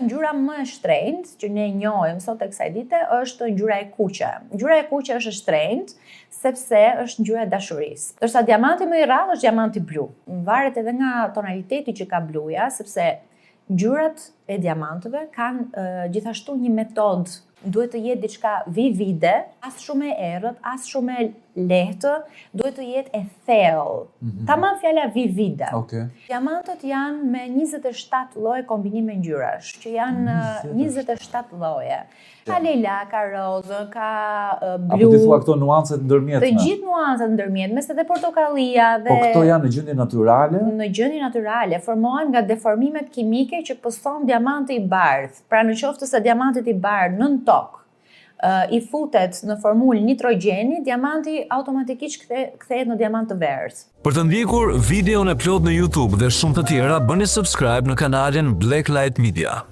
Ngjyra më e shtrenjtë që ne njohim sot e kësaj dite është ngjyra e kuqe. Ngjyra e kuqe është e shtrenjtë sepse është ngjyra e dashurisë. Ndërsa diamanti më i rrallë është diamanti blu. Varet edhe nga tonaliteti që ka bluja, sepse ngjyrat e diamantëve kanë gjithashtu një metodë. Duhet të jetë diçka vivide, as shumë e errët, as shumë e lehtë, duhet të jetë e thellë. Mm -hmm. Tamam fjala vivide. Okay. Diamantët janë me 27 lloje kombinime ngjyrash, që janë 27 lloje. Ka lejla, ka rozë, ka blu. Apo ti thua këto nuancat ndërmjetme? Të gjithë nuancat ndërmjetme, se dhe portokallia dhe Po këto janë në gjendje natyrale? Në gjendje natyrale, formohen nga deformimet kimike që pëson diamanti i bardhë. Pra në qoftë se diamantit i bardhë nën tokë i futet në formulë nitrogjeni, diamanti automatikisht kthehet në diamant të verdhë. Për të ndjekur videon e plotë në YouTube dhe shumë të tjera, bëni subscribe në kanalin Black Light Media.